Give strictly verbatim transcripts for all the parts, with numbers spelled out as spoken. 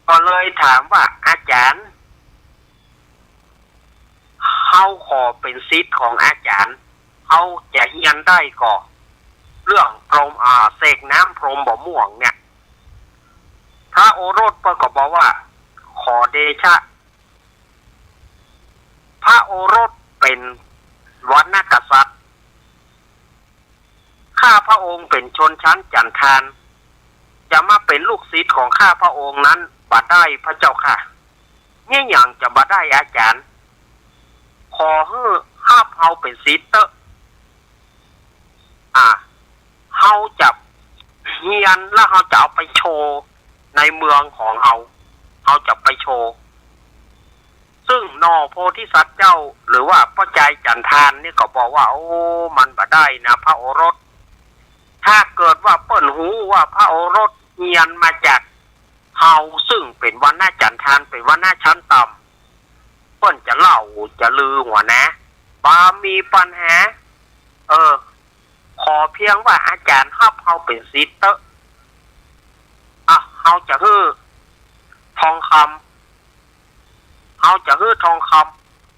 ก็เลยถามว่า อาจ๋ารย์ เฮาขอเป๋นศิษย์ของอาจ๋ารย์ เฮาจะเฮียนได้ก่อ เรื่องพรม อ่า เสกน้ำพรมบ่าม่วงเนี่ย พระโอรสเปิ้นก็บอกว่า ขอเดชะ พระโอรสเป๋นวรรณกษัตริย์ ข้าพระองค์เป๋นชนชั้นจันทาน จะมาเป๋นลูกศิษย์ของข้าพระองค์นั้นบ่ได้พระเจ้าค่ะ เยียะหยังจะบ่ได้อาจ๋ารย์ ขอหื้อฮับเฮาเป๋นศิษย์เต๊อะ อ่า เฮาจะเฮียนแล้วเฮาจะเอาไปโชว์ในเมืองของเฮา เฮาจะไปโชว์ ซึ่งหน่อโพธิสัตว์เจ้า หรือว่าป้อจายจันทานนี่ก็บอกว่า โอ้ มันบ่ได้นะพระโอรส ถ้าเกิดว่าเปิ้นฮู้ว่าพระโอรสเฮียนมาจากเฮา ซึ่งเป๋นวรรณะจันทาน เป๋นวรรณะชั้นต่ำ เปิ้นจะเล่าจะลือหัวนะ บ่มีปัญหา เออ ขอเพียงว่าอาจ๋ารย์ฮับเฮาเป๋นศิษย์เต๊อะ อ่ะ เฮาจะหื้อทองคำ เฮาจะหื้อทองค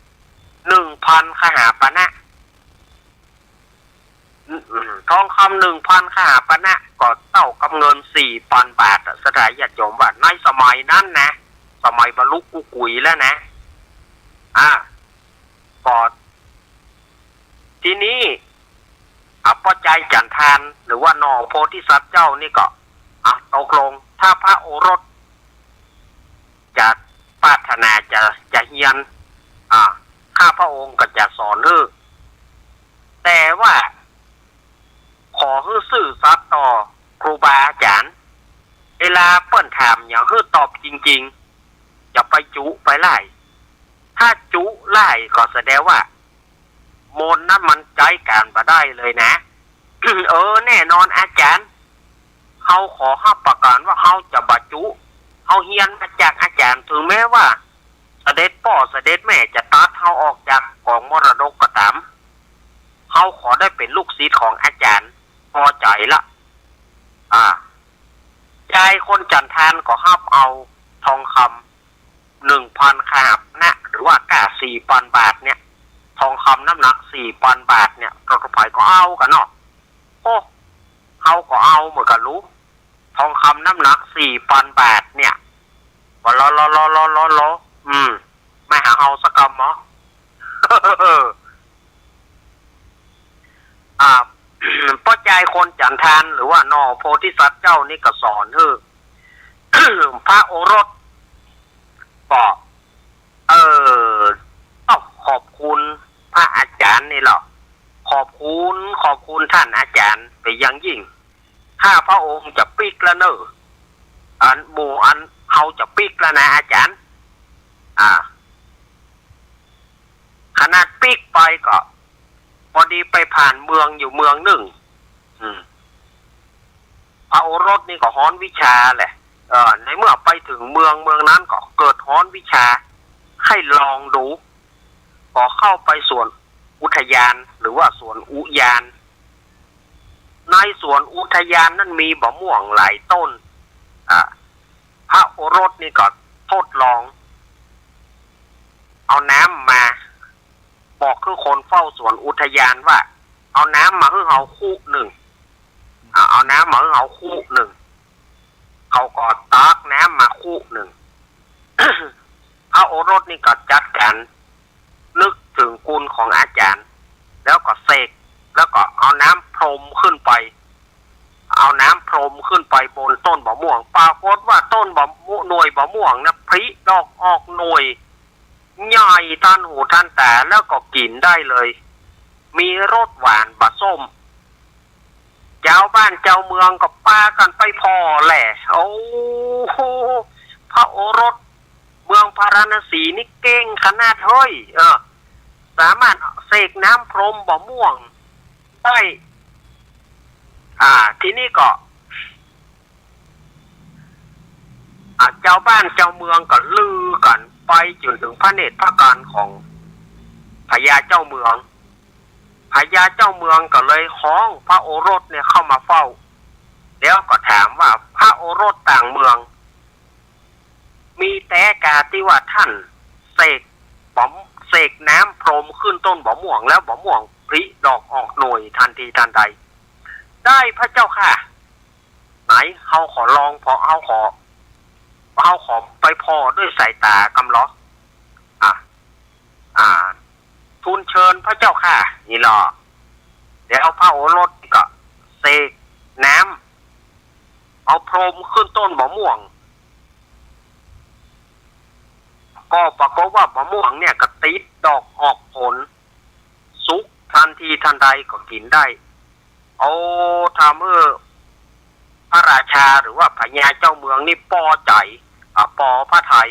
ำหนึ่งพันคหาปณะ อืม ทองคำหนึ่งพันคหาปณะก็เต้ากับเงินสี่ปันบาทอะ ศรัทธาญาติโยม ว่าในสมัยนั้นนะ สมัยบรรลุกุกุยแล้วนะ อ่า ก็ ทีนี้ อ่ะ ป้อจายจันทาน หรือว่าหน่อโพธิสัตว์เจ้านี่ก็ อ่ะ ตกลง ถ้าพระโอรส จะปรารถนาจะ จะเฮียน อ่า ข้าพระองค์ก็จะสอนหื้อ แต่ว่า ขอหื้อซื่อสัตย์ต่อครูบาอาจ๋ารย์ เวลาเปิ้นถามหยังหื้อตอบจริงๆ อย่าไปจุไปไล่ ถ้าจุไล่ก็แสดงว่ามนต์นั้นมันใจ๊ก๋านบ่ได้เลยนะ เออ แน่นอนอาจ๋ารย์ เฮาขอฮับประกันว่าเฮาจะบ่จุ เฮาเฮียนมาจากอาจ๋ารย์ ถึงแม้ว่าเสด็จป้อเสด็จแม่จะตัดเฮาออกจากกองมรดกก็ต๋าม เฮาขอได้เป๋นลูกศิษย์ของอาจ๋ารย์ ปอใจ๋ละ อ่า จายคนจันทานก็ฮับเอาทองคำหนึ่งพันคหาปณะ หรือว่าก้าสี่ปันบาทเนี่ย ทองคำน้ำหนักสี่ปันบาทเนี่ย ใผๆ ก็เอากั๋นเนาะ โอ้ เฮาก็เอาเหมือนกั๋นลู ทองคำน้ำหนักสี่ปันบาทเนี่ย ว่าลอลอลอลอลอลอ อืม ไม่หาเฮาสักกำเหรอ อ่า ป้อจายคนจันทาน หรือว่าหน่อโพธิสัตว์เจ้านี่ก็สอนหื้อ พระโอรส ก็ เออ ต้องขอบคุณพระอาจ๋ารย์นี่แหละ ขอบคุณ ขอบคุณต้านอาจ๋ารย์เป๋นอย่างยิ่ง ข้าพระองค์จะปิ๊กแล้วเน่อ อันหมู่อันเฮาจะปิ๊กแล้วนะอาจ๋ารย์ อ่า ขนาดปิ๊กไปก็ ปอดีไปผ่านเมืองอยู่เมืองนึ่ง อืม พระโอรสนี่ก็ฮ้อนวิชาแหละ เออ ในเมื่อไปเถิงเมืองเมืองนั้นก็เกิดฮ้อนวิชา ใค่ลองดู ก็เข้าไปสวนอุทยาน หรือว่าสวนอุยาน ในสวนอุทยานนั้นมีบ่าม่วงหลายต้น อ่า พระโอรสนี่ก็ทดลอง เอาน้ำมา บอกคือคนเฝ้าสวนอุทยานว่า เอาน้ำมาหื้อเฮาคุนึ่ง อ่า เอาน้ำมาหื้อเฮาคุนึ่ง เขาก็ตักน้ำมาคุนึ่ง พระโอรสนี่ก็จัดก๋านนึกเถิงคุณของอาจ๋ารย์ แล้วก็เสก แล้วก็เอาน้ำพรมขึ้นไป เอาน้ำพรมขึ้นไปบนต้นบ่าม่วง ปรากฏว่าต้นบ่าม่วง หน่วยบ่าม่วงนะผลิดอกออกหน่วยใหญ่ตันหูตันต๋า แล้วก็กิ๋นได้เลย มีรสหวานบ่ส้ม จาวบ้านจาวเมืองก็ปากั๋นไปผ่อแหละ โอ้โห พระโอรสเมืองพาราณสีนี่เก่งขนาดเฮ้ย เออ สามารถเสกน้ำพรมบ่าม่วงได้ อ่า ทีนี้ก็ อ่า จาวบ้านจาวเมืองก็ลือกั๋นไปจ๋นเถิงพระเนตรพระกันของพญาเจ้าเมือง พญาเจ้าเมืองก็เลยฮ้องพระโอรสเนี่ยเข้ามาเฝ้า แล้วก็ถามว่า พระโอรสต่างเมือง กาตี้ว่าต้านเสกบ่ เสกน้ำพรมขึ้นต้นบ่าม่วง แล้วบ่าม่วงผลิดอกออกหน่วยตันทีตันใด ได้พระเจ้าข้า ไหน เฮาขอลองผ่อ เฮาขอ เฮาขอไปผ่อด้วยสายต๋ากำลอ อ่ะ อ่า ทูลเชิญพระเจ้าข้า นี่ลอ แล้วพระโอรสก็เสกน้ำ เอาพรมขึ้นต้นบ่าม่วง ก็ปรากฏว่าบ่าม่วงเนี่ยก็ติดดอกออกผล สุกตันทีตันใดก็กิ๋นได้ โอ้ ทำหื้อพระราชาหรือว่าพญาเจ้าเมืองนี่ปอใจ๋ อ่ะ ปอพระทัย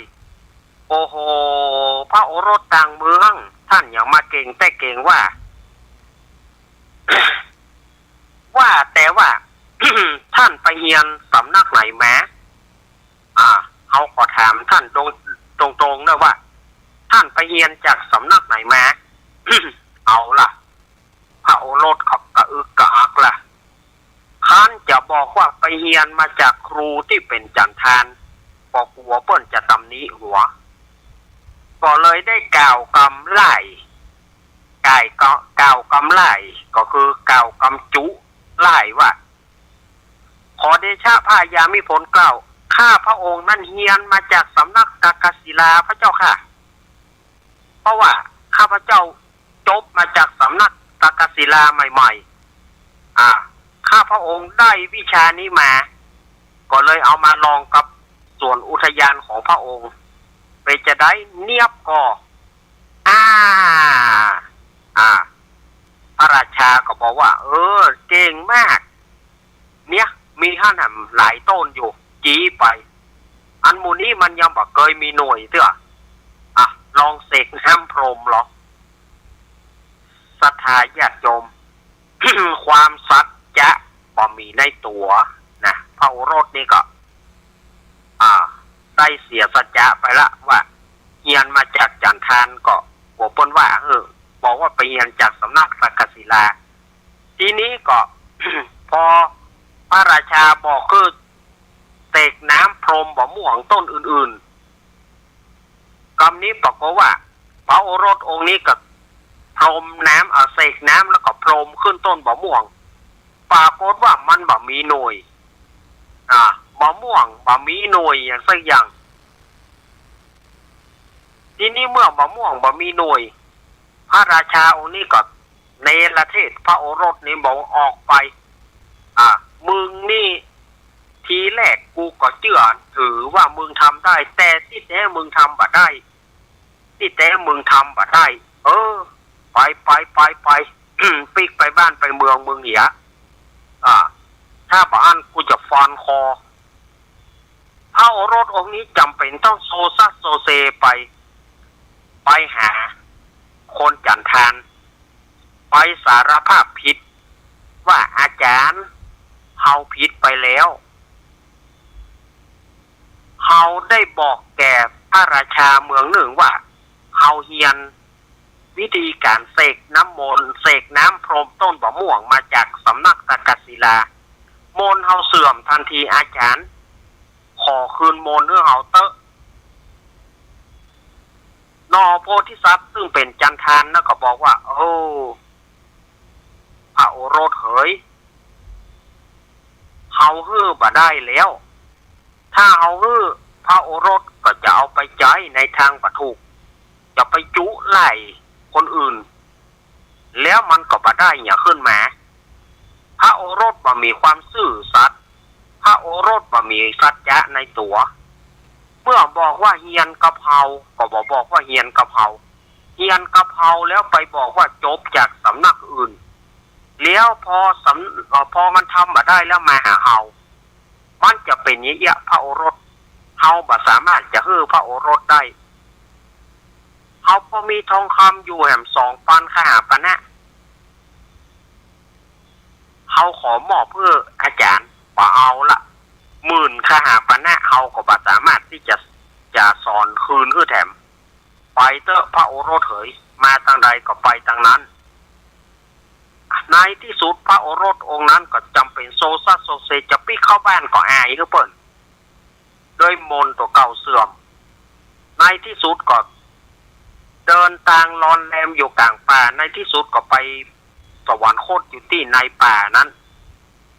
โอ้โห พระโอรสต่างเมือง ต้านหยังมาเก่งแต๊เก่งว่า ว่าแต่ว่า ต้านไปเฮียนสำนักไหนมา อ่า เฮาขอถามต้านตรง ตรงๆ นะว่า ต้านไปเฮียนจากสำนักไหนมา เอาล่ะ พระโอรสก็กระอึกกระอักละ ครั้นจะบอกว่าไปเฮียนมาจากครูตี้เป๋นจันทาน ก็กั๋วเปิ้นจะตำหนิหัว ก็เลยได้กล่าวกำล่าย กล่ายก็ กล่าวกำล่าย ก็คือกล่าวกำจุล่ายว่า ขอเดชะพระยามิพลเกล้า ข้าพระองค์นั้นเฮียนมาจากสำนักตักกศิลาพระเจ้าข้า เพราะว่าข้าพเจ้าจบมาจากสำนักตักกศิลาใหม่ๆ อ่า ข้าพระองค์ได้วิชานี้มา ก็เลยเอามาลองกับสวนอุทยานของพระองค์ เป๋นจาใด เนียบก่อ อ่า อ่า พระราชาก็บอกว่า เออ เก่งมาก เนี่ย มีหั้นแหมหลายต้นอยู่ จี๊ไป อันหมู่นี้มันยังบ่เกยมีหน่วยเตื้อ อ่ะ ลองเสกน้ำพรมลอ ศรัทธาญาติโยม ความสัจจะบ่มีในตั๋วนะ พระโอรสนี่ก็ อ่า ได้เสียสัจจะไปละว่า เฮียนมาจากจันทานก็กั๋วเปิ้นว่า เออ บอกว่าไปเฮียนจากสำนักตักกศิลา ทีนี้ก็ พอพระราชาบอกคือเสกน้ำพรมบ่าม่วงต้นอื่นๆ กำนี้ปรากฏว่า พระโอรสองค์นี้ก็พรมน้ำ เอาเสกน้ำแล้วก็พรมขึ้นต้นบ่าม่วง ปรากฏว่ามันบ่มีหน่วย อ่า บ่าม่วงบ่มีหน่วยหยังสักอย่าง ทีนี้เมื่อบ่าม่วงบ่มีหน่วย พระราชาองค์นี้ก็เนรเทศพระโอรสนี่บอกออกไป อ่า มึงนี่ ทีแรกกูก็เจื้อถือว่ามึงทำได้ แต่ตี้แต๊มึงทำบ่ได้ ตี้แต๊มึงทำบ่ได้ เออ ไป ไป ไป ไป ปิ๊กไปบ้านไปเมืองมึงเหีย อ่า ถ้าบ่อั้นกูจะฟันคอ พระโอรสองค์นี้จ๋ำเป๋นต้องโซซัสโซเซไป ไปหาคนจันทาน ไปสารภาพผิดว่า อาจ๋ารย์ เฮาผิดไปแล้ว เฮาได้บอกแก่พระราชาเมืองนึ่งว่า เฮาเฮียนวิธีก๋านเสกน้ำมนต์ เสกน้ำพรมต้นบ่าม่วงมาจากสำนักตักกศิลา มนต์เฮาเสื่อมตันที อาจ๋ารย์ ขอคืนมนต์หื้อเฮาเต๊อะ หน่อโพธิสัตว์ซึ่งเป๋นจันทานนะก็บอกว่า โอ้ พระโอรสเหย เฮาหื้อบ่ได้แล้ว ถ้าเฮาหื้อ พระโอรสก็จะเอาไปใจ๊ในตางบ่ถูก จะไปจุล่ายคนอื่น แล้วมันก็บ่ได้หยังขึ้นมา พระโอรสบ่มีความซื่อสัตย์ พระโอรสบ่มีสัจจะในตั๋ว เมื่อบอกว่าเฮียนกับเฮา ก็บ่บอกว่าเฮียนกับเฮา เฮียนกับเฮาแล้วไปบอกว่าจบจากสำนักอื่น แล้วพอสำ เอ่อ พอมันทำบ่ได้แล้วมาหาเฮา มันจะเป๋นอย่างเอี้ย พระโอรส เฮาบ่สามารถจะหื้อพระโอรสได้ เฮาพอมีทองคำอยู่แหมสองปันขหาปณะ เฮาขอมอบหื้ออาจ๋ารย์ บ่เอาละ หมื่นขหาปณะ เฮาก็บ่สามารถตี้จะ จะสอนคืนหื้อแถม ไปเต๊อะพระโอรสเหย มาตางใดก็ไปตางนั้น ในตี้สุดพระโอรสองค์นั้นก็จ๋ำเป๋นโซซัสโซเซ จะปิ๊กเข้าบ้านก็อายหื้อเปิ้น ด้วยมนต์ตั๋วเก่าเสื่อม ในตี้สุดก็เดินตางลอนแลมอยู่ก๋างป่า ในตี้สุดก็ไปสวรรคตอยู่ตี้ในป่านั้น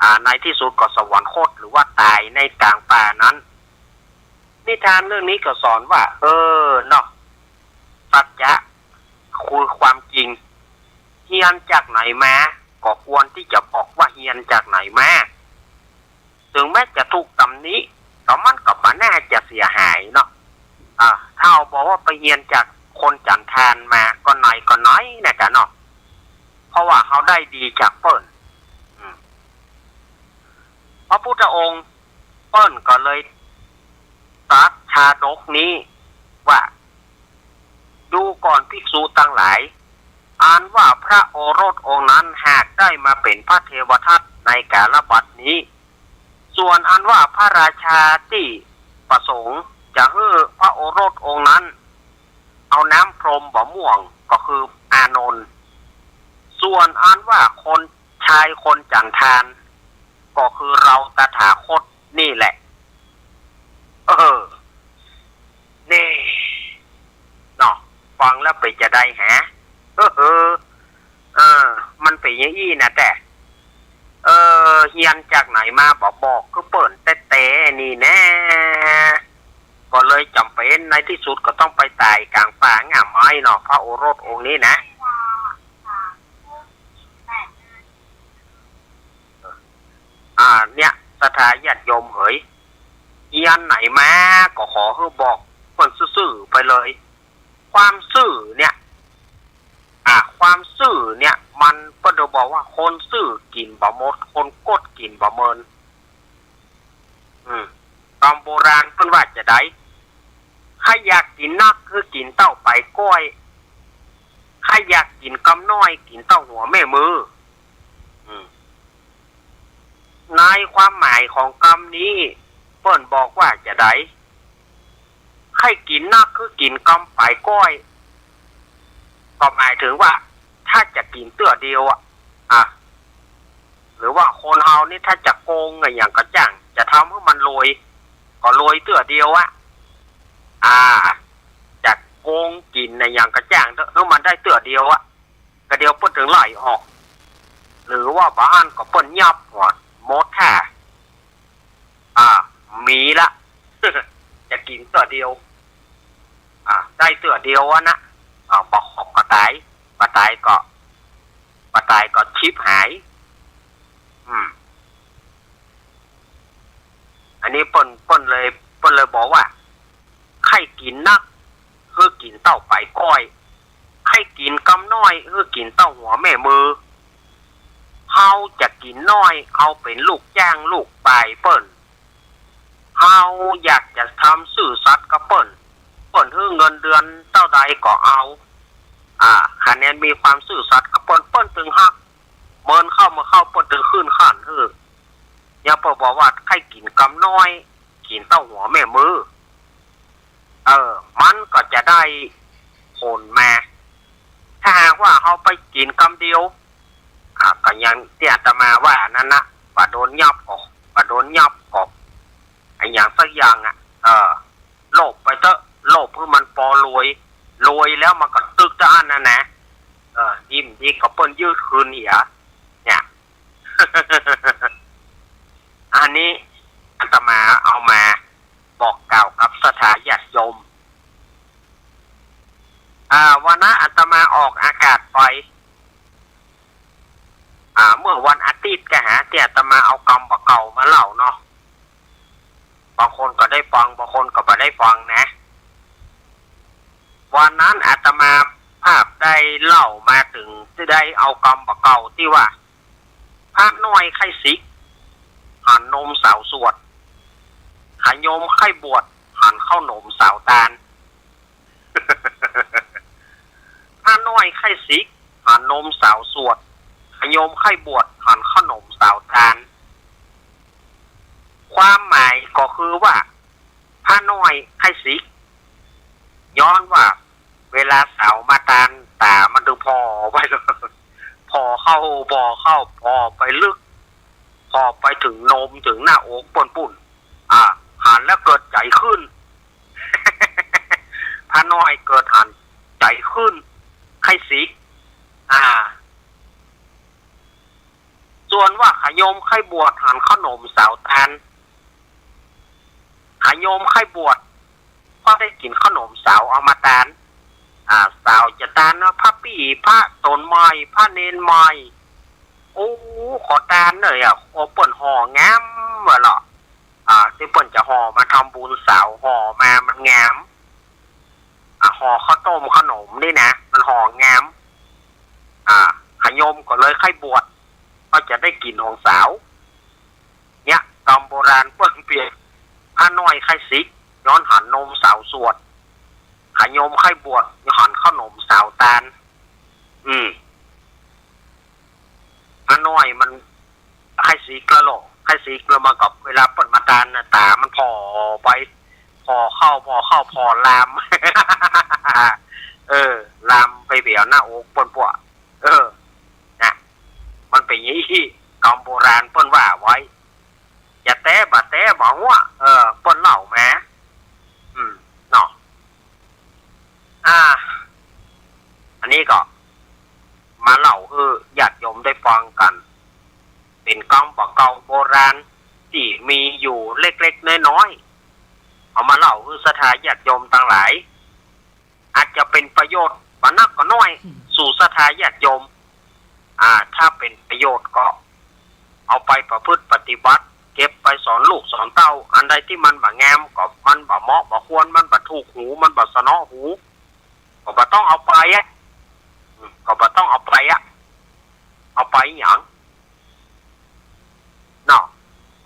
อ่า ในตี้สุดก็สวรรคตหรือว่าต๋ายในก๋างป่านั้น นิทานเรื่องนี้ก็สอนว่า เออ เนาะ สัจจะคือความจริง เฮียนจากไหนมา ก็ควรตี้จะบอกว่าเฮียนจากไหนมา เถิงแม้จะถูกตำหนิ แต่มันก็บ่น่าจะเสียหายเนาะ อ่า ถ้าเฮาบอกว่าไปเฮียนจากคนจันทานมา ก็หน่อยก็หน่อยนะจ๊ะเนาะ เพราะว่าเฮาได้ดีจากเปิ้น อืม พระพุทธองค์เปิ้นก็เลยตรัสชาดกนี้ว่า ดูก่อนภิกษุตังหลาย อันว่าพระโอรสองค์นั้นหากได้มาเป๋นพระเทวทัตในกาลบัดนี้ ส่วนอันว่าพระราชาตี้ประสงค์จะหื้อพระโอรสองค์นั้น เอาน้ำพรมบ่ม่วง ก็คืออานนท์ ส่วนอันว่าคน ชายคนจันทาน ก็คือเราตถาคตนี่แหละ เออ นี่ เนาะ ฟังแล้วเป๋นจาใดฮะ เออ เออ เออ มันเป๋นอย่างอี้นะ แต่ เออ เฮียนจากไหนมาบ่บอกคือเปิ้นแต๊ๆ นี่แน่ ก็เลยจ๋ำเป๋น ในตี้สุดก็ต้องไปต๋ายก๋างป่าง่าไม้เนาะ พระโอรสองค์นี้นะ อ่า เนี่ย ศรัทธาญาติโยมเหย เฮียนไหนมาก็ขอหื้อบอกเปิ้นซื่อๆ ไปเลย ความซื่อเนี่ย อ่า ความซื่อเนี่ย มันเปิ้นได้บอกว่าคนซื่อกิ๋นบ่หมด คนกดกิ๋นบ่เมิน อืม กำโบราณเปิ้นว่าจาใด ใผอยากกิ๋นนักหื้อกิ๋นเต้าป๋ายก๊อย ใผอยากกิ๋นกำน้อยกิ๋นเต้าหัวแม่มือ อืม ในความหมายของกำนี้เปิ้นบอกว่าจาใด ใผกิ๋นนักหื้อกิ๋นกำป๋ายก๊อย ก็หมายเถิงว่าถ้าจะกิ๋นเตื้อเดียวอะ อ่ะ หรือว่าคนเฮานี่ถ้าจะโกงอะหยังก็จ้าง จะทำหื้อมันรวย ก็รวยเตื้อเดียวอะ อ่า จะโกงกิ๋นอะหยังก็จ้างเถอะ หื้อมันได้เตื้อเดียวอะ ก็เดี๋ยวเปิ้นเถิงไล่ออก หรือว่าบ่หั้นก็เปิ้นยับหั้วหมดท่า อ่า มีละ จะกิ๋นเตื้อเดียว อ่า ได้เตื้อเดียวอะนะ อ่า บ่ขอบก็ต๋าย บ่ต๋ายก็ บ่ต๋ายก็ชิบหาย อืม อันนี้เปิ้น เปิ้นเลย เปิ้นเลยบอกว่า ใผกิ๋นนักหื้อกิ๋นเต้าป๋ายก๊อย ใผกิ๋นกำน้อยหื้อกิ๋นเต้าหัวแม่มือ เฮาจะกิ๋นน้อย เฮาเป๋นลูกจ้างลูกป๋ายเปิ้น เฮาอยากจะทำซื่อสัตย์กับเปิ้น เปิ้นหื้อเงินเดือนเต้าใดก็เอา อ่า คะแนนมีความซื่อสัตย์กับเปิ้น เปิ้นเถิงฮัก เมินเข้ามาเข้าเปิ้นเถิงขึ้นขันหื้อ ยังเปิ้นบอกว่าใผกิ๋นกำน้อย กิ๋นเต้าหัวแม่มือ เออ มันก็จะได้ผลมา ถ้าหากว่าเฮาไปกิ๋นกำเดียว อ่ะ ก็อย่างตี้อาตมาว่านั้นนะ บ่โดนยับก็ บ่โดนยับก็ อะหยังสักอย่างอะ เออ โลภไปเต๊อะ โลภหื้อมันปอรวย รวยแล้วมันก็ตึกเต๊อะอั้นนะนะ เออ ดีบ่ดีก็เปิ้นยืดคืนเหีย เนี่ย อันนี้อาตมาเอามาบอกกล่าวกับศรัทธาญาติโยม อ่า วันนั้นอาตมาออกอากาศไป อ่า เมื่อวันอาทิตย์ก็หาตี้อาตมาเอากำบ่าเก่ามาเล่าเนาะ บางคนก็ได้ฟัง บางคนก็บ่ได้ฟังนะ วันนั้นอาตมาภาพได้เล่ามาเถิงตี้ได้เอากำบ่าเก่าตี้ว่า พระน้อยใค่สิก หันนมสาวสวด ขะโยมใค่บวช หันเข้าหนมสาวตาน พระน้อยใค่สิก หันนมสาวสวด ขะโยมใค่บวช หันเข้าหนมสาวตาน ความหมายก็คือว่า พระน้อยใค่สิก ย้อนว่าเวลาสาวมาตาน ต๋ามันเถิงผ่อไป ผ่อเข้า ผ่อเข้า ผ่อไปลึก ผ่อไปเถิงนม เถิงหน้าอกปู๊นปู๊น อ่า หันแล้วเกิดใจ๋ขึ้น เกิดหันใจ๋ขึ้น ใค่สิก อ่า ส่วนว่าขะโยมใค่บวชหันเข้าหนมสาวตาน ขะโยมใค่บวช ก็ได้กิ๋นเข้าหนมสาวเอามาตาน อ่า สาวจะตานว่าพระปี้ พระต๋นใหม่ พระเณรใหม่ โอ้ ขอตานเน่ยอะ โอ้ เปิ้นห่องามว่าเลาะ อ่า ตี้เปิ้นจะห่อมาทำบุญสาว ห่อมามันงาม อ่า ห่อข้าวต้มขนมนี่นะ มันห่องาม อ่า ขะโยมก็เลยใค่บวช ก็จะได้กิ๋นของสาว เนี่ย กำโบราณเปิ้นเปรียบ พระน้อยใค่สิก ย้อนหันหนมสาวสวด ขะโยมใค่บวช ย้อนหันเข้าหนมสาวตาน อืม พระน้อยมันใค่สิกแล้วโลก ใค่สิกแล้วมันก็เวลาเปิ้นมาตานน่ะ ต๋ามันผ่อไป ผ่อเข้า ผ่อเข้า ผ่อลาม เออ ลามไปเปียวหน้าอกเปิ้นปะ เออ นะ มันเป๋นอย่างอี้ กำโบราณเปิ้นว่าไว้ จะแต๊บ่แต๊บ่ฮู้ เออ เปิ้นเล่ามา อืม เนาะ อ่า อันนี้ก็มาเล่าหื้อญาติโยมได้ฟังกั๋น เป๋นกำบ่าเก่าโบราณตี้มีอยู่เล็กๆ น้อยๆ เอามาเล่าหื้อศรัทธาญาติโยมตังหลาย อาจจะเป๋นประโยชน์บ่นักก็น้อย อืม สู่ศรัทธาญาติโยม อ่า ถ้าเป๋นประโยชน์ก็เอาไปประพฤติปฏิบัติ เก็บไปสอนลูกสอนเต้า อันใดตี้มันบ่งาม ก็มันบ่เหมาะบ่ควร มันบ่ถูกหู มันบ่สนอหู ก็บ่ต้องเอาไปอะ อืม ก็บ่ต้องเอาไปอะ เอาไปหยัง เนาะ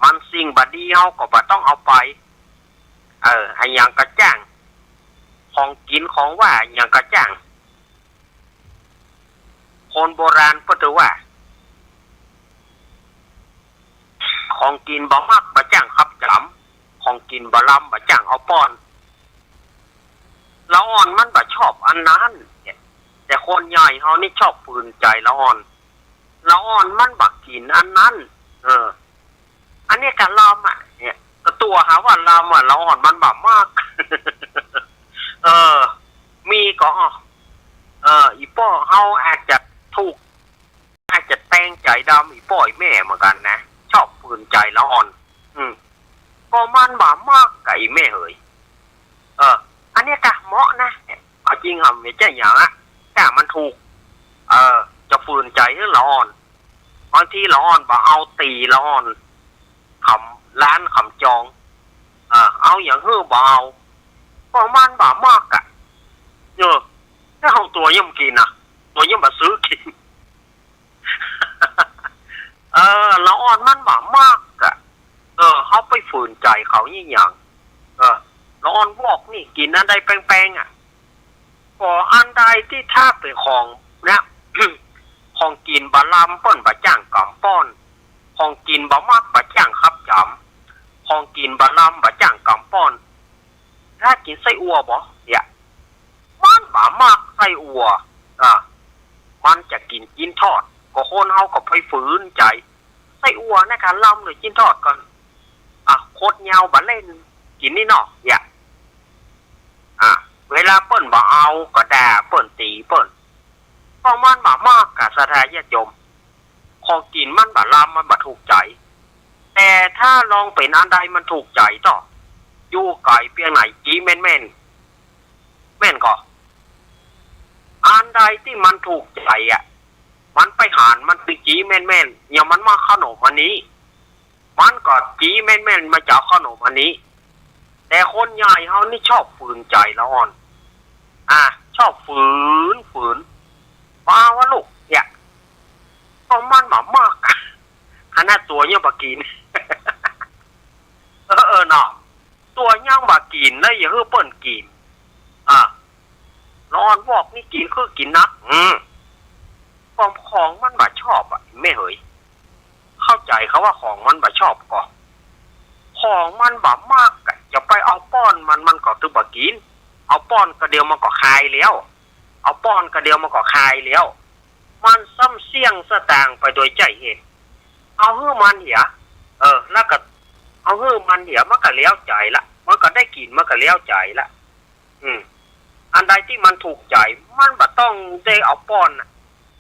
มันสิ่งบ่ดีเฮาก็บ่ต้องเอาไป เออ อะหยังก็จ้าง ของกิ๋นของหว่านอะหยังก็จ้าง คนโบราณเปิ้นถือว่า ของกิ๋นบ่มักบ่จ้างขับจ๋ำ ของกิ๋นบ่ลำบ่จ้างเอาป้อน ละอ่อนมันบ่ชอบอันนั้น แต่คนใหญ่เฮานี่ชอบฝืนใจ๋ละอ่อน ละอ่อนมันบ่กิ๋นอันนั้น เออ อันนี้ก็ลำอะ เนี่ย ก็ตั๋วหาว่าลำอะ ละอ่อนมันบ่มัก เออ มีก็ เออ อี่ป้อเฮาอาจจะถูก อาจจะแตงใจ๋ดำอี่ป้ออี่แม่เหมือนกั๋นนะ ชอบฝืนใจ๋ละอ่อน อืม ก็มันบ่มักก่ะอี่แม่เหย เออ อันนี้ก็เหมาะนะ เอาจริงอะ บ่ใจ้หยังอะ ถ้ามันถูก เออ จะฝืนใจ๋หื้อละอ่อน บางทีละอ่อนบ่เอา ตี๋ละอ่อน ขำล้านขำจอง เออ เอาหยังหื้อบ่เอา ก็มันบ่มักอะ เออ ถ้าเฮาตั๋วยังบ่กิ๋นนะ ตั๋วยังบ่ซื้อกิ๋น เออ ละอ่อนมันบ่มักอะ เออ เฮาไปฝืนใจ๋เขาอี่หยัง เออ ละอ่อนบอกนี่กิ๋นอันใดแปงๆ อะ ก็อันใดตี้ถ้าเป๋นของเนี่ย ของกิ๋นบ่ลำเปิ้นบ่จ้างก๋ำป้อน ของกิ๋นบ่มักบ่จ้างขับจ๋ำ ของกิ๋นบ่ลำบ่จ้างก๋ำป้อน ถ้ากิ๋นไส้อั่วบ่ เนี่ย มันบ่มักไส้อั่ว อ่ะ มันจะกิ๋นจิ๊นทอด ก็คนเฮาก็ไปฝืนใจ๋ ไส้อั่วนะ กาลำหรือจิ๊นทอดก่อน อ่ะ คดยาวบ่เล่น กิ๋นนี่เนาะ เนี่ย อ่ะ เวลาเปิ้นบ่เอาก็ด่าเปิ้น ตี๋เปิ้น ก็มันบ่มักก่ะ ศรัทธาญาติโยม ของกิ๋นมันบ่ลำ มันบ่ถูกใจ๋ แต่ถ้าลองเป๋นอันใดมันถูกใจ๋เต๊อะ อยู่ไก๋เปียงไหน จี๊แม่นๆ แม่นก่อ อันใดตี้มันถูกใจ๋อะ มันไปหัน มันไปจี๊แม่นๆ อย่างมันมาขนมอันนี้ มันก็จี๊แม่นๆ มาจะเอาขนมอันนี้ แต่คนใหญ่เฮานี่ชอบฝืนใจ๋ละอ่อน อ่ะ ชอบฝืน ฝืน ปาว่าลูก เนี่ย ก็มันบ่มัก ขนาดตั๋วยังบ่กิ๋น เออ เออ เนาะ ตั๋วยังบ่กิ๋นแล้ว อย่าหื้อเปิ้นกิ๋น อ่ะ ละอ่อนบอกนี่กิ๋นคือกิ๋นนัก อืม ของ ของมันบ่ชอบอะ แม่เหย เข้าใจ๋กาว่าของมันบ่ชอบก่อ ของมันบ่มักอะ จะไปเอาป้อนมัน มันก็ตึงบ่กิ๋น เอาป้อนก็เดียวมันก็คายแล้ว เอาป้อนก็เดียวมันก็คายแล้ว มันซ้ำเสี้ยงสตางค์ไปโดยใจ้เหตุ เอาหื้อมันเหีย เออ แล้วก็เอาหื้อมันเหีย มันก็แล้วใจ๋ละ มันก็ได้กิ๋น มันก็แล้วใจ๋ละ อืม อันใดตี้มันถูกใจ๋ มันบ่ต้องได้เอาป้อนน่ะ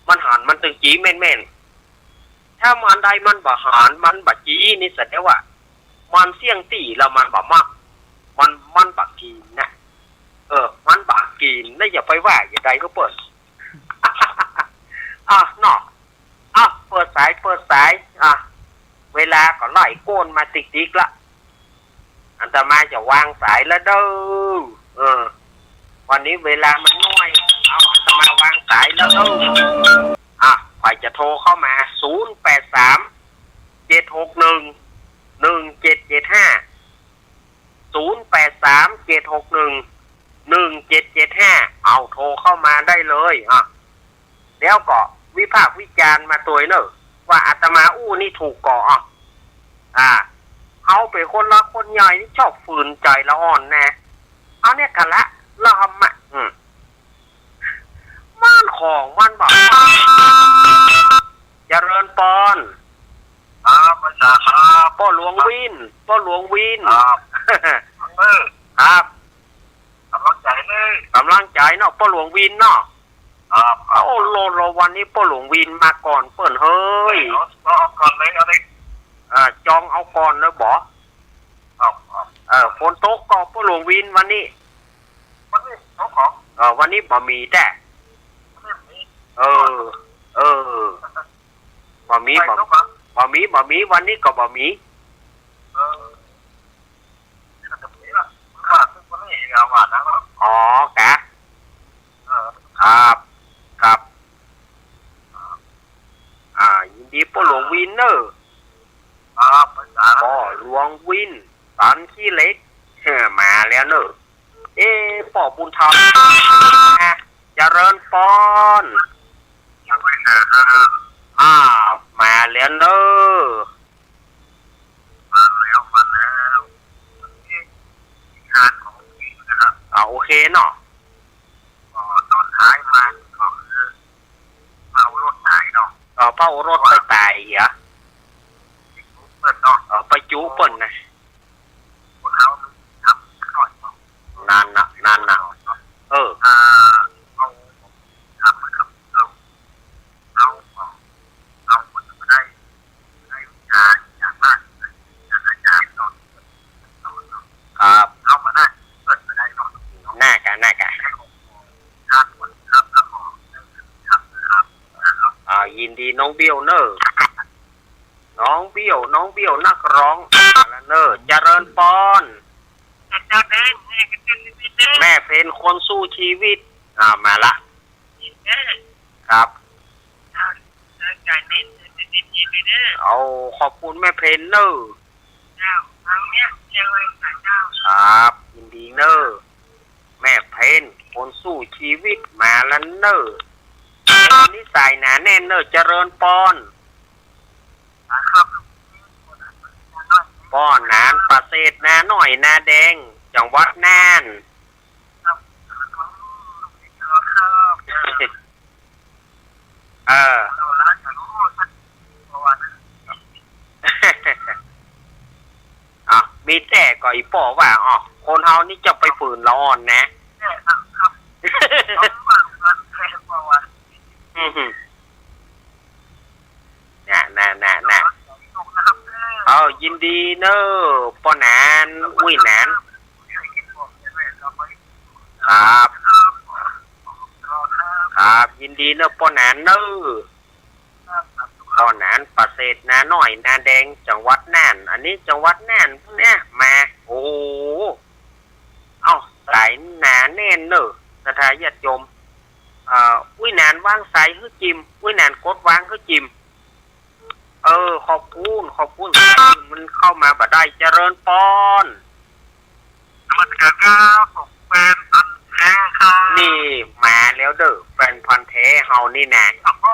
มันหันมันตึงจี๋แม่นๆ ถ้าอันใดมันบ่หันมันบ่จี๋นี่แสดงว่า มันเสี้ยงตี้แล้วมันบ่มัก มัน มันบ่กิ๋นนะ เออ มันบ่กิ๋นนะ อย่าไปว่าอย่างใดก็เปิ้น อ่ะเนาะ อ่ะ เปิดสาย เปิดสาย อ่ะ เวลาก็ไล่โก้นมาติกๆ ละ อาตมาจะวางสายแล้วเด้อ เออ วันนี้เวลามันน้อย เอา อาตมาวางสายแล้วเด้อ อ่ะ ใผจะโทรเข้ามา ศูนย์แปดสาม เจ็ดหกหนึ่ง หนึ่งเจ็ดเจ็ดห้า ศูนย์แปดสาม เจ็ดหกหนึ่ง หนึ่งเจ็ดเจ็ดห้า เอาโทรเข้ามาได้เลย อ่ะ แล้วก็วิพากษ์วิจารณ์มาตวยเน่อ ว่าอาตมาอู้นี่ถูกก่อ อ่ะ อ่า เฮาเป๋นคนละคนใหญ่นี่ชอบฝืนใจ๋ละอ่อนนะ เอาเนี่ยกะละ ละหำมะ อืม มันของมันบ่ เจริญปอน ครับ อาจ๋ารย์ครับ ป้อหลวงวิน ป้อหลวงวิน ครับ เออ ครับ ก๋ำลังใจ๋เลย ก๋ำลังใจ๋เนาะ ป้อหลวงวินเนาะ ครับ ครับ โอ้ โล โล วันนี้ป้อหลวงวินมาก่อนเปิ้นเฮ้ย เอา เอาก่อนเลย เอาเลย อ่า จองเอาก่อนเลยบ่ ครับ ครับ เออ ฝนตกก่อป้อหลวงวินวันนี้ วันนี้ตกก่อ เออ วันนี้บ่มีแต๊ วันนี้บ่มี เออ เออ บ่มี บ่ บ่มี บ่มี วันนี้ก็บ่มี เออ อ๋อกะ เออ ครับ ครับ อ่า ยินดีป้อหลวงวินเน่อ ครับ ป้อหลวงวิน สันขี้เหล็ก เออ มาแล้วเน่อ เอ๊ะ ป้อบุญธรรม เจริญปอน ยังไม่เสร็จเลย อ่า มาแล้วเน่อ มาแล้ว มาแล้ว งานของพี่นะครับ อ่า โอเคเนาะ ก็ตอนท้ายมาก็คือเอารถไถเนาะ เออ เผารถไปไถเหรอ เปิ้นเนาะ เออ ไปจุเปิ้นนะ คนเฮามันทำหน่อยเนาะ นั่นน่ะ นั่นน่ะ เออ อ่า เอา ทำมันกับเรา เอา เอา เอาคนมาได้ ได้วิชาอย่างมาก จากอาจารย์สอน สอนเนาะ ครับ เอามาได้ เปิ้นมาได้เนาะ น่ากะ น่ากะ ครับ ครับ ครับ ครับ อ่า ยินดีน้องเบี้ยวเน่อ น้องเบี้ยว น้องเบี้ยวนักร้อง เน่อ เจริญปอน แม่เพ็ญคนสู้ชีวิต อ่า มาละ ครับ เอา ขอบคุณแม่เพ็ญเน่อ ครับ ยินดีเน่อ แม่เพ็ญคนสู้ชีวิตมาละเน่อ วันนี้สายหนาแน่นเน่อ เจริญปอน ครับ ป้อหนานประเสริฐนาน้อยนาแดง จังหวัดน่าน เออ อ่ะ มีแต่ก็อีป้อว่า อ๋อ คนเฮานี่จะไปฝืนละอ่อนนะ อือหือ น่ะ น่ะ น่ะ น่ะ เอา ยินดีเน่อ ป้อหนาน อุ้ยหนาน ครับ ครับ ยินดีเน่อ ป้อหนานเน่อ ป้อหนานประเสริฐนาน้อยนาแดง จังหวัดน่าน อันนี้จังหวัดน่านเนี่ย มา โอ้โห เอ้า สายหนาแน่นเน่อ ศรัทธาญาติโยม เอ่อ อุ้ยหนานวางสายหื้อจิม อุ้ยหนานกดวางหื้อจิม เออ ขอบคุณ ขอบคุณ มันเข้ามาบ่ได้ เจริญปอน นมัสการครับ ผมแฟนพันธุ์แท้ครับ นี่มาแล้วเด้อ แฟนพันธุ์แท้เฮานี่นะ โอ้โห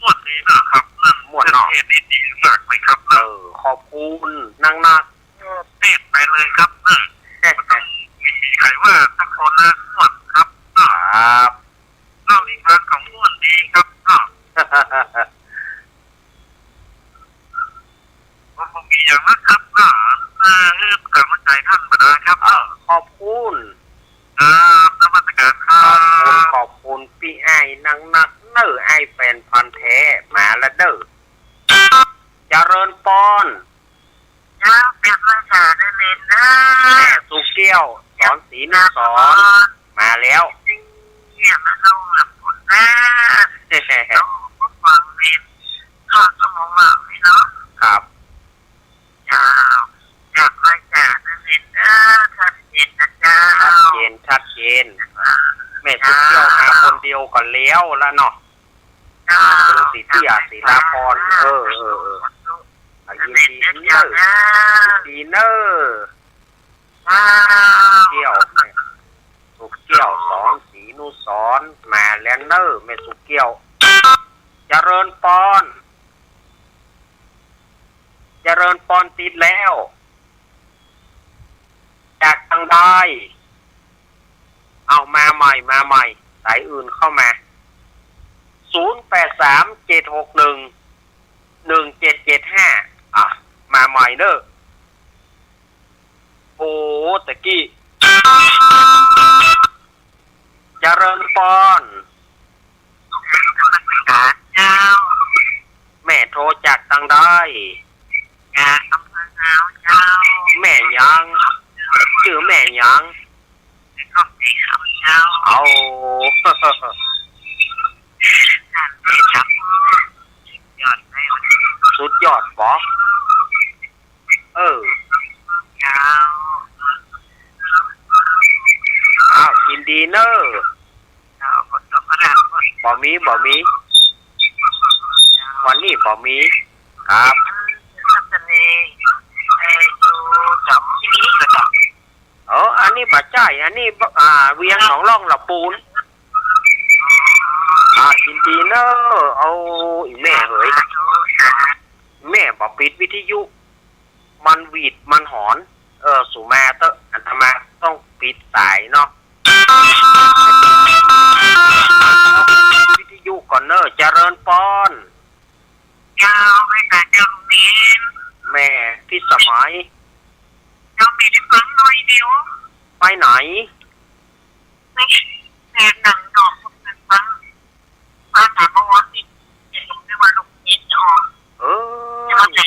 ม่วนดีนะครับ นั่น ม่วนเนาะ เทศน์นี่ดีมากเลยครับ เออ ขอบคุณนักๆ เออ เทศน์ไปเลยครับ เออ บ่ต้องมีใผว่าสักคนนะ ม่วนครับ ครับ เล่านิทานก็ม่วนดีครับ เออ ผมบ่มีหยังนะครับ เออ เออ กำลังใจ๋ต้านบ่ดายครับ เออ ขอบคุณ ครับ นมั นักๆ เน่อ อ้ายแฟนพันธุ์แท้ มาละเน่อ เจริญปอน เจ้า เปียกมาสาได้เล่นนะ แม่สุแก้ว สอนศรีนุสรณ์ มาแล้ว เนี่ยมาลงหลับฝนนะ ฟังเล่น ก็สมองหลับนี่เนาะ ครับ เจ้า กลับมาจากนั่นเองเด้อ ชัดเจนนะเจ้า ชัดเจน ชัดเจน แม่สุแก้วมาคนเดียวก็แล้วละเนาะ เจ้า กรุงศรีอยุธยา ศรีลาพรณ์ เออ เออ เออ อ่ะ ยินดีเน่อ ยินดีเน่อ เจ้า แม่สุแก้ว แม่สุแก้ว สอนศรีนุสรณ์ มาแล้วเน่อ แม่สุแก้ว เจริญปอน เจริญปอน ติดแล้ว จากตังใด เอามาใหม่ มาใหม่ สายอื่นเข้ามา ศูนย์แปดสาม เจ็ดหกหนึ่ง หนึ่งเจ็ดเจ็ดห้า อ่ะ มาใหม่เน่อ โอ้ ตะกี้ เจริญปอน เจ้า แม่โทรจากตังใด จากอำเภอเงาเจ้า แม่หยัง จื้อแม่หยัง เจ้า เอา สุดยอดเลย สุดยอดบ่ เออ เจ้า อ้าว ยินดีเน่อ เจ้า บ่มี บ่มี วันนี้บ่มี ครับ เออ อันนี้บ่ใจ้ อันนี้บ่ อ่า เวียงหนองล่องละปูน อ่า ยินดีเน่อ เอา อีแม่เหย แม่บ่ปิดวิทยุ มันหวีดมันหอน เออ สูมาเต๊อะ อาตมาต้องปิดสายเนาะ วิทยุก่อนเน่อ เจริญปอน เจ้า แม่จ๋า เจ้า ลุงเน้น แม่พิสมัย เจ้า แม่ได้ฟังหน่อยเดียว ไปไหน แม่ แม่นั่งนอกคนหนึ่งฟัง ว่าแต่เมื่อวานนี้เห็นลุงได้ว่าลุงเน้นออก เออ แต่ว่าไหน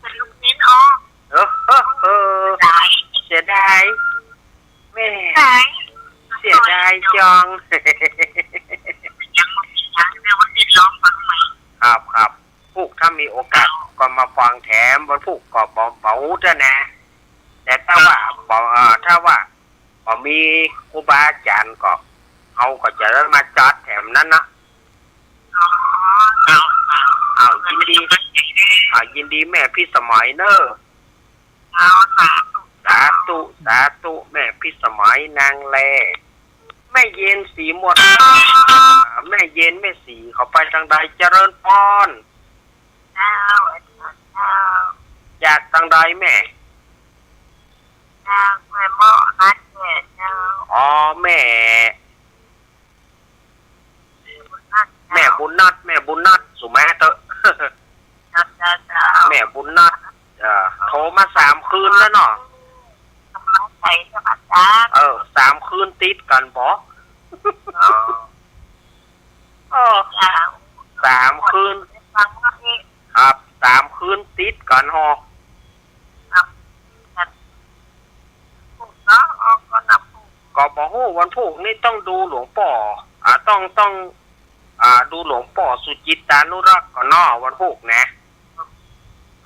เป็นลุงเน้นออก เออ เออ เออ เสียดาย เสียดาย แม่ เสียดาย เสียดายจัง ยังไม่มีทางเดียวว่าติดร้องฟังใหม่ ครับ ครับ พูกถ้ามีโอกาสก็มาฟังแถม วันพูกก็บ่ บ่ฮู้เตื้อนะ แต่ถ้าว่าบ่ เอ่อ ถ้าว่าบ่มีครูบาอาจ๋ารย์ก็ เฮาก็จะได้มาจัดแถมนั้นนะ อ๋อ เอา เอา เอา ยินดี เอา ยินดีแม่พิสมัยเน่อ เอา สาธุ สาธุ สาธุ แม่พิสมัยนางแล แม่เย็นศรีหมด แม่เย็น แม่ศรีเขาไปตังใด เจริญปอน เจ้า เจ้า จากตังใดแม่ เจ้า แม่เมาะนัดแม่เจ้า อ๋อ แม่ แม่บุญนัด แม่บุญนัด สูมาเต๊อะ เจ้า เจ้า เจ้า แม่บุญนัด เอ่อ โทรมาสามคืนแล้วเนาะ กำลังใจกับอาจ๋ารย์ เออ สามคืนติดกั๋นบ่ เออ เออ เจ้า สามคืน ฟังว่าเอ๊ะ ครับ สามคืนติดกั๋นฮอ ครับ ก็บ่ฮู้ วันพูกนี้ต้องดูหลวงป้อ อ่า ต้อง ต้อง อ่า ดูหลวงป้อสุจิตตานุรักษ์ก่อนเนาะ วันพูกนะ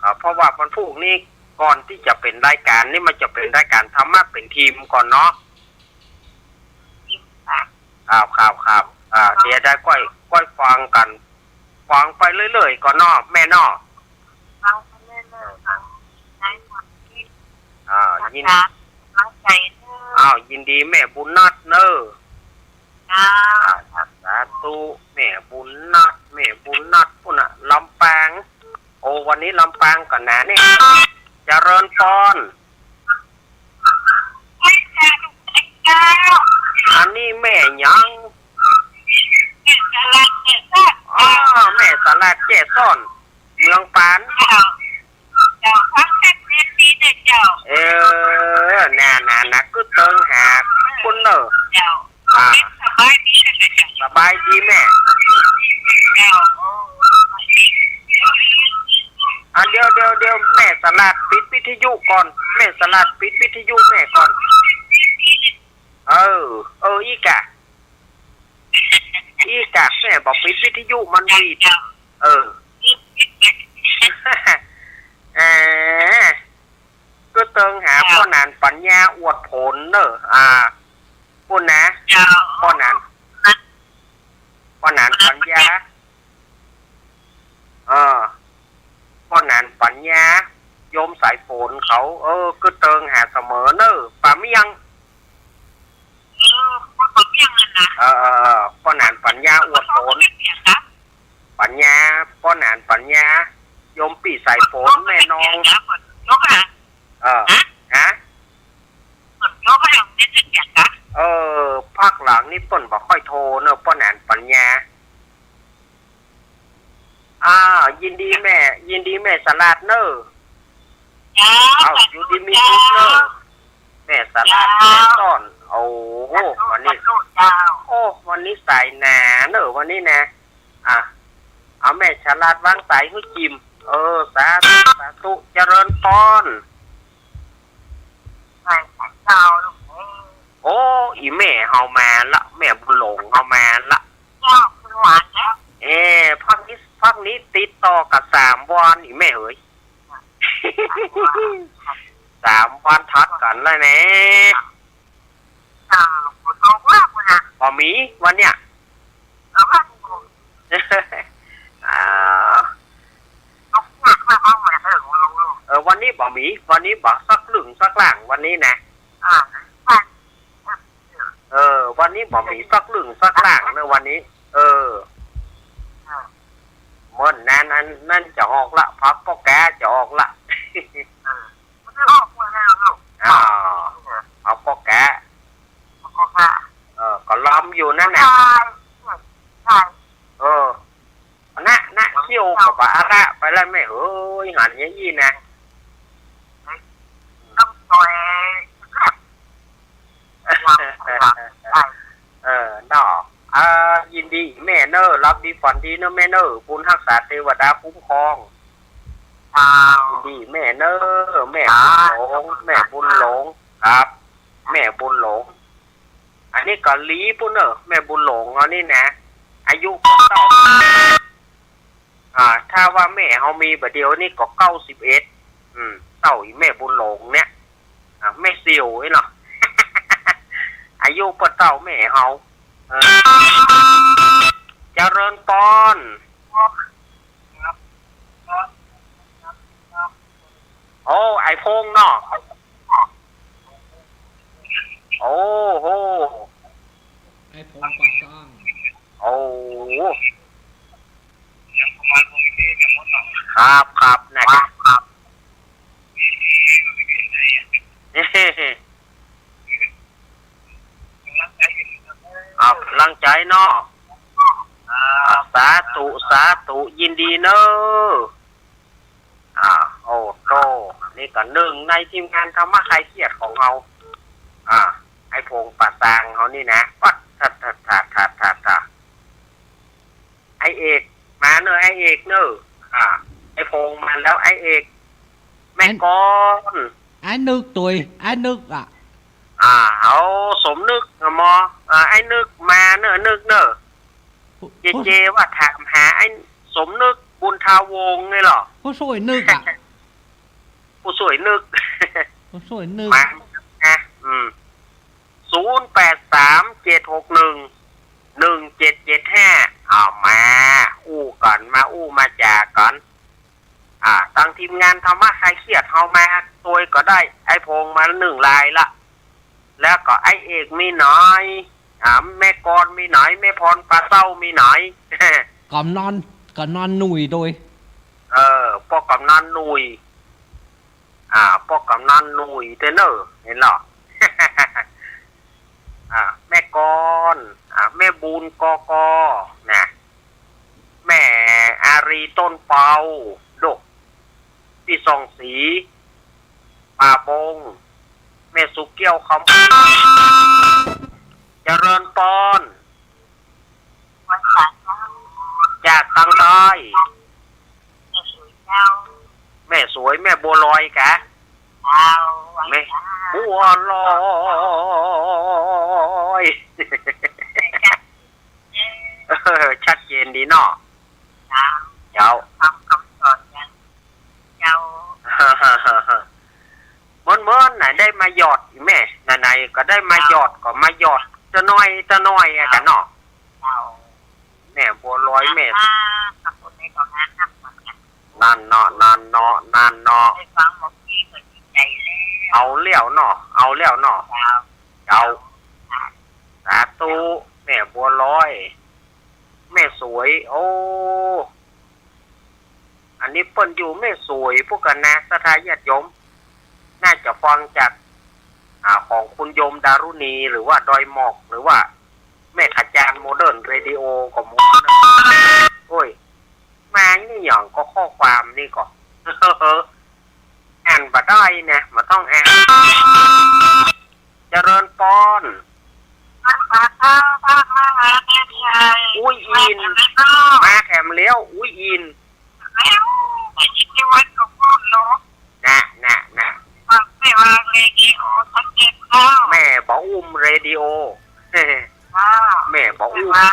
อ่า เพราะว่าวันพูกนี้ก่อนตี้จะเป๋นรายก๋านนี่มันจะเป๋นรายก๋านธรรมะเป๋นทีมก่อนเนาะ ครับ ครับ ครับ อ่า เดี๋ยวได้ก้อย ก้อยฟังกั๋น ฟังไปเรื่อยๆ ก่อนเนาะ แม่เนาะ ฟังไปเรื่อยๆ ฟังได้หมดที่ อ่า ยิน กำลังใจเด้อ อ้าว ยินดีแม่บุญนัดเน่อ จ้า อ่า สาธุ แม่บุญนัด แม่บุญนัด ปู๊นน่ะ ลำปาง โอ้ วันนี้ลำปางก่อนนะเนี่ย เจริญปอน อันนี้แม่หยัง อ๋อ แม่สลัดแจ้ซ้อน เมืองปาน เออ น่า น่า น่า กึ๊ดเติงหาปุ้นเน่อ อ่า สบ บายดีแม่ อ่ะ เดี๋ยว เดี๋ยว เดี๋ยว แม่สลาดปิดวิทยุก่อน แม่สลาดปิดวิทยุแม่ก่อน เออ เออ อีกอะ อีกอะ แม่บ่ปิดวิทยุมันหวีด เออ แหม ก็เติงหาป้อหนานปัญญาอวดผลเน่อ อ่า ปู้นนะ ป้อหนาน ป้อหนานปัญญา เออ ป้อหนานปัญญา โยมสายฝนเขา เออ ก็เติงหาเสมอเน่อ ป่าเมี่ยง เออ ป้อหนานปัญญาอวดผล ปัญญา ป้อหนานปัญญา โยมปี้สายฝน แม่นอง เออ ฮะ เออ พักหลังนี้เปิ้นบ่ค่อยโทรเน่อ ป้อหนานปัญญา อ่า ยินดีแม่ ยินดีแม่สลาดเน่อ เอ้า อยู่ดีมีสุขเน่อ แม่สลาด แม่ต้อน โอ้โห วันนี้ โอ้ วันนี้สายหนาเน่อ วันนี้นะ อ่ะ เอาแม่สลาดวางสายหื้อจิม เออ สาธุ สาธุ เจริญพร โอ้ อีแม่เฮามาละ แม่บุญหลงเฮามาละ เอ๊ะ พักนี้ พักนี้ติดต่อกั๋นสามวัน อีแม่เอ๋ย สามวันถัดกั๋นแล้วแน่ บ่มีวันเนี้ย อ่า เออ วันนี้บ่มี วันนี้บ่สักลึ่งสักล่าง วันนี้นะ เออ วันนี้บ่มีสักลึ่งสักล่างเน่อ วันนี้ เออ เออ เมื่อนั้น นั้น นั้นจะออกละ พักป้อกาจะออกละ เออ มันจะออกเมื่อไหร่ลูก อ้าว เออ เอาป้อกา ป้อกา เออ ก็ลำอยู่นั่นน่ะ ใช่ ใช่ เออ นะ นะ เที่ยวก็บ่าอะละไปแล้วแม่เอ๋ย หันอย่างอี้นะ ต้องต่อย เออ เนาะ เออ ยินดีแม่เน่อ หลับดีฝันดีเน่อแม่เน่อ บุญฮักษาเตวดาคุ้มครอง อ้าว ยินดีแม่เน่อ แม่บุญหลง แม่บุญหลง ครับ แม่บุญหลง อันนี้ก็หลีปู้นเน่อ แม่บุญหลงเฮานี่นะ อายุก็เต้า อ่า ถ้าว่าแม่เฮามีบ่าเดี่ยวนี้ก็เก้าสิบเอ็ด อืม เต้าอีแม่บุญหลงเนี่ย อ่า แม่สิวไอ้เนาะ อายุก็เต้าแม่เฮา เออ เจริญพร โอ้ ไอ้พงษ์เนาะ โอ้โห ไอ้พงษ์ก่อสร้าง โอ้ ครับ ครับ นะครับ ครับ เอากำลังใจเนาะ อ่า สาธุ สาธุ ยินดีเนาะ อ่า โอ้โต นี่ก็นึ่งในทีมงานธรรมะคลายเครียดของเฮา อ่า ไอ้พงษ์ป่าซางเฮานี่นะ ปัด ทัด ทัด ทัด ทัด ทัด ทัด ไอ้เอกมาเนาะ ไอ้เอกเนาะ อ่า ไอ้พงษ์มาแล้ว ไอ้เอก แม่กลอน ไอ้นึก ตุ๊ย ไอ้นึกอะ อ่า เอาสมนึกอะหมอ อ่า ไอ้นึกมาเนาะ นึกเนาะ ผู้ เจเจว่าถามหาไอ้สมนึก บุญทาวงศ์นี่เหรอ ผู้ช่วยนึกอะ ผู้ช่วยนึก ผู้ช่วยนึก มานะ อืม ศูนย์แปดสาม เจ็ดหกหนึ่ง หนึ่งเจ็ดเจ็ดห้า เอามาอู้กั๋น มาอู้มาจ๋ากั๋น อ่า ตังทีมงานธรรมะคลายเครียดเฮามาตวยก็ได้ ไอ้พงษ์มานึ่งลายละ แล้วก็ไอ้เอกมีหน้อย อ่า แม่กลอนมีหน้อย แม่พรป่าเศร้ามีหน้อย กำนัน กำนันหนุ่ยตุ๊ย เออ ป้อกำนันหนุ่ย อ่า ป้อกำนันหนุ่ยเต้อเน่อ หันเนาะ อ่า แม่กลอน อ่า แม่บุญ กก นะ แม่อารี ต้นเปา โด ปี้ส่องศรี ป่าบง แม่สุเกี้ยว คำ เจริญพร บัวลอย เออ ชัดเจนดีเนาะ เจ้า เจ้า ฟังกำสอนอย่างเจ้า เมินๆ ไหนได้มาหยอดแม่ ไหนๆ ก็ได้มาหยอด ก็มาหยอดตะน้อยตะน้อยอะกันเนาะ เจ้า แม่บัวลอย แม่ อ่า ขอบคุณในกองงานนักเหมือนกัน นั่นเนาะ นั่นเนาะ นั่นเนาะ ได้ฟังเมื่อกี้ก็ดีใจแล้ว เอาแล้วเนาะ เอาแล้วเนาะ เจ้า เจ้า ค่ะ สาธุ แม่บัวลอย แม่สวย โอ้ อันนี้เปิ้นอยู่แม่สวย พวกกันนะ ศรัทธาญาติโยม น่าจะฟังจาก อ่า ของคุณโยมดารุณี หรือว่าดอยหมอก หรือว่าแม่ขจารย์โมเดิร์นเรดิโอก็หมดนะ โอ้ย มานี่หยังก็ข้อความนี่ก็ อ่านบ่ได้นะ บ่ต้องอ่าน เจริญปอน อุ้ยอิน มาแถมแล้ว อุ้ยอิน น่ะ น่ะ น่ะ แม่บ่อุ้มเรดิโอ แม่บ่อุ้ม อ่า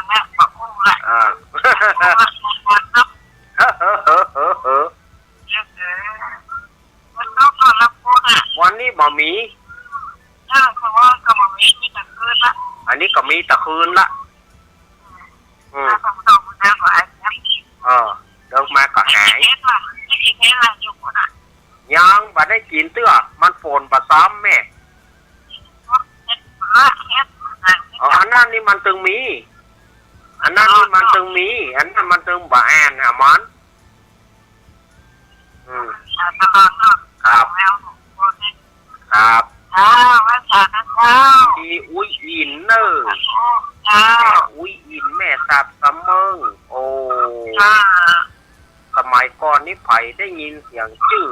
เฮ้อ เฮ้อ เฮ้อ เฮ้อ วันนี้บ่มี อันนี้ก็มีแต่คืนละ อืม เออ เดินมาก็หาย ยังบ่ได้กิ๋นเตื้อ มันฝนบ่ซ้ำแม่ อ๋อ อันนั้นนี่มันตึงมี อันนั้นนี่มันตึงมี อันนั้นมันตึงบ่อ่านหามัน อืม ครับ ครับ ดีอุ้ยอินเน่อ แม่อุ้ยอิน แม่สาบสะเมิง โอ้ สมัยก่อนนี่ใผได้ยินเสียงจื้อ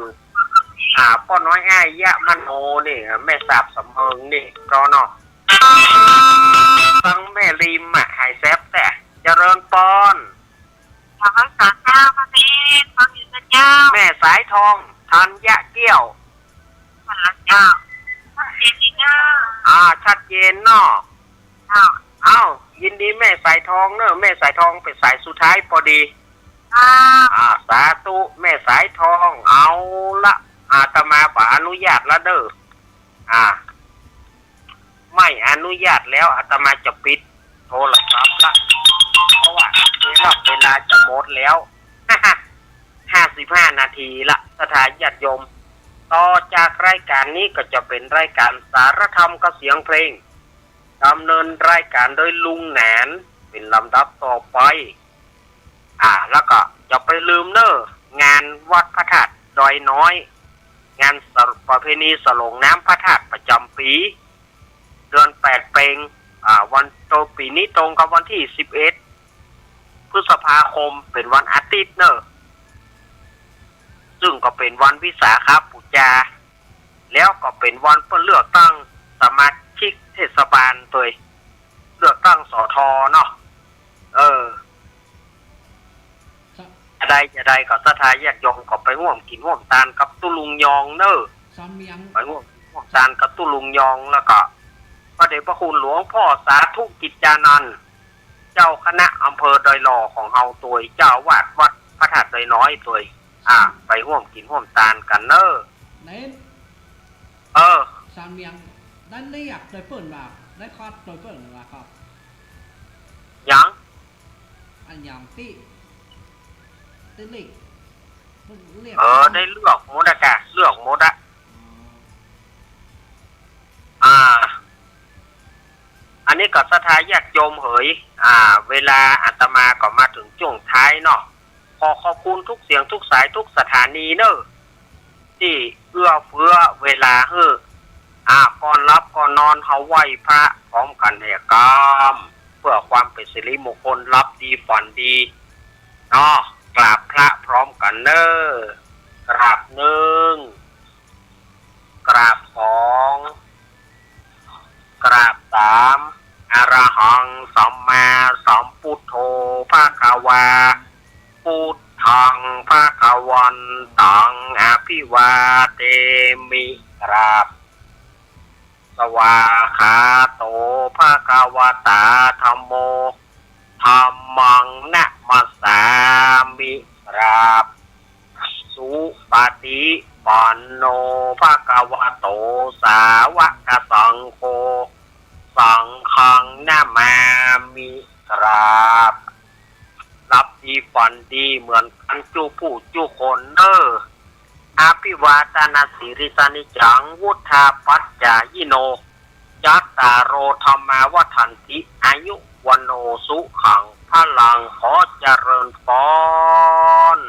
อ่า ป้อน้อยอ้ายยะมโนนี่ แม่สาบสะเมิงนี่ ก็เนาะ ฟังแม่ริมอ่ะ หายแซบแต่ เจริญปอน ขอบพระคุณเจ้า พระเทพ พระคุณเจ้า แม่สายทอง ธัญเกี้ยว นั่นละเจ้า ชัดเจนดีเจ้า อ่า ชัดเจนเนาะ เจ้า เอ้า ยินดีแม่สายทองเนอะ แม่สายทองเป๋นสายสุดท้ายปอดี อ่า อ่า สาธุ แม่สายทอง เอาละ อาตมาบ่อนุญาตละเด้อ อ่า ไม่อนุญาตแล้ว อาตมาจะปิดโทรศัพท์ละ เพราะว่าเวลา เวลาจะหมดแล้ว ห้าสิบห้านาทีละ ศรัทธาญาติโยม ต่อจากรายการนี้ก็จะเป็นรายการสารธรรมกับเสียงเพลง ดำเนินรายการโดยลุงหนาน เป็นลำดับต่อไป อ่า แล้วก็อย่าไปลืมเน้อ งานวัดพระธาตุดอยน้อย งานประเพณีสลงน้ำพระธาตุประจำปี๋ เดือนแปดเป๋ง อ่า วันโต ปี๋นี้ตรงกับวันตี้สิบเอ็ด พฤษภาคม เป๋นวันอาทิตย์เน้อ ซึ่งก็เป๋นวันวิสาขบูชา แล้วก็เป๋นวันเปิ้นเลือกตั้งสมาชิกเทศบาลโตย เลือกตั้ง สท เนาะ เออ ครับ จะใดจะใดก็ศรัทธาญาติโยมก็ไปฮ่วมกิ๋นฮ่วมตานกับตุ๊ลุงยองเน้อ สอนเมียง ไปฮ่วมกิ๋นฮ่วมตานกับตุ๊ลุงยอง แล้วก็พระเดชพระคุณหลวงพ่อสาธุกิจจานันท์ เจ้าคณะอำเภอดอยหล่อของเฮาโตย เจ้าอาวาสวัดพระธาตุดอยน้อยโตย อ่า ไปฮ่วมกิ๋นฮ่วมตานกั๋นเน้อ ไหน เออ สอนเมียง ได้เรียกโตยเปิ้นบ่า ได้คอร์สโตยเปิ้นบ่าครับ หยัง อันหยังตี้ ตี้เรียก เปิ้นเรียก เออ ได้เลือกหมดอะกะ เลือกหมดอะ อ๋อ อ่า อันนี้ก็ศรัทธาญาติโยมเหย อ่า เวลาอาตมาก็มาเถิงจ้วงท้ายเนาะ ขอขอบคุณทุกเสียงทุกสายทุกสถานีเน้อ ตี้เอื้อเฟื้อเวลาหื้อ อ่า ก่อนหลับก่อนนอนเฮาไหว้พระพร้อมกั๋นแห่กำ เพื่อความเป๋นสิริมงคล หลับดีฝันดี เนาะ กราบพระพร้อมกั๋นเน้อ กราบหนึ่ง กราบสอง กราบสาม อะระหัง สัมมาสัมพุทโธ ภะคะวา พุทธัง ภะคะวันตัง อะภิวาเทมิ กราบ สวากขาโต ภะคะวะตา ธัมโม ธัมมัง นะมัสสามิ กราบ สุปะฏิปันโน ภะคะวะโต สาวะกะสังโฆ สังฆัง นะมามิ กราบ หลับดีฝันดีเหมือนกั๋นจุผู้จุคนเน่อ อะภิวาทะนะสีลิสสะนิจจัง วุฑฒาปัจจายิโน จัตตาโร ธัมมา วัฑฒันติ อายุ วัณโณ สุขัง พะลัง ขอเจริญปอน